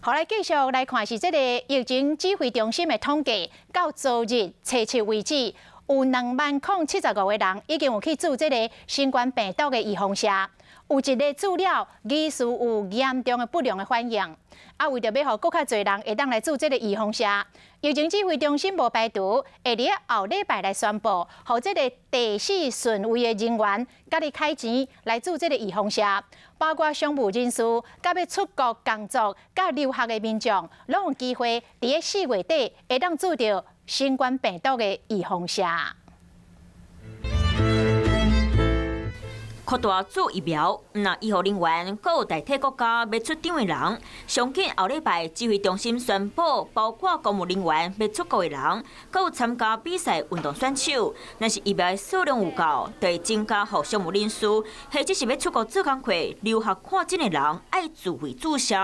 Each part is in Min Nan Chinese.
好，來繼續來看是這個疫情指揮中心的統計，到昨日初七為止，有20,075個人已經有去注這個新冠病毒的預防射，有一個注了疑似有嚴重的不良的反應。啊，為著欲予閣較濟人會當來注這個預防射，疫情指揮中心無排除會佇後禮拜來宣布，予這個第四順位的人員家己開錢來注這個預防射，包括商務人士、佮欲出國工作、佮留學的民眾，攏有機會佇咧4月底會當注著新冠病毒的預防射。擴大注疫苗，毋但醫護人員，閣有代替國家欲出場的人。上緊後禮拜指揮中心宣布，包括公務人員欲出國的人，閣有參加比賽運動選手，若是疫苗的數量有夠，就會增加予商務人士，或者是欲出國做工課、留學看診的人，愛自費注射。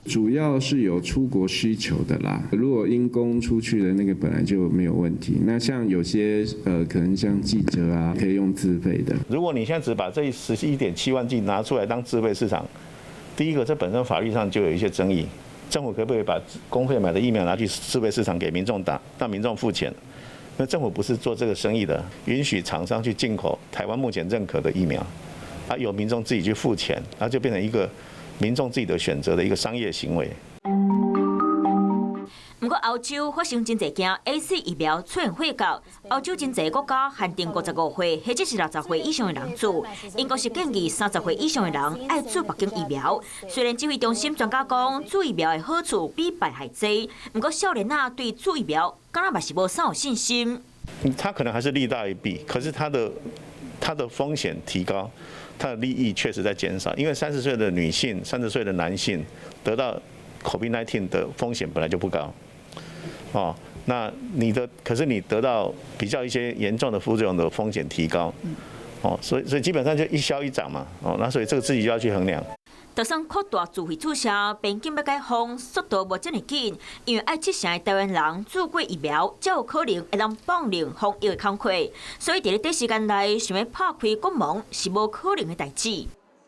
主要是有出國需求的啦，如果因公出去的那個本來就沒有問題。那像有些可能像記者啊，可以用自費的。如果你現在只把這11.7萬劑拿出來當自費市場，第一個，這本身法律上就有一些爭議。政府可不可以把公費買的疫苗拿去自費市場給民眾打，讓民眾付錢？那政府不是做這個生意的，允許廠商去進口台灣目前認可的疫苗，啊，由民眾自己去付錢，那就變成一個民眾自己的選擇的一個商業行為。毋過歐洲發生真濟件 AZ 疫苗出現火告，歐洲真濟國家限定55歲或者是60歲以上的人注，英國是建議30歲以上的人愛注北京疫苗。雖然指揮中心專家講注疫苗的好處比敗害濟，毋過少年仔對注疫苗敢若嘛是無啥有信心。他可能還是利大於弊，可是他的風險提高。他的利益確實在減少，因為30歲的女性、30歲的男性得到 COVID-19 的風險本來就不高，哦，那你的可是你得到比較一些嚴重的副作用的風險提高，哦，所以基本上就一消一長嘛，哦，那所以這個自己就要去衡量。就算擴大自費注射，邊境欲解封速度無遮爾緊，因為愛七成的台灣人注過疫苗，才有可能會當放寬防疫的工課。所以佇咧短時間內想欲拍開國門是無可能的代誌。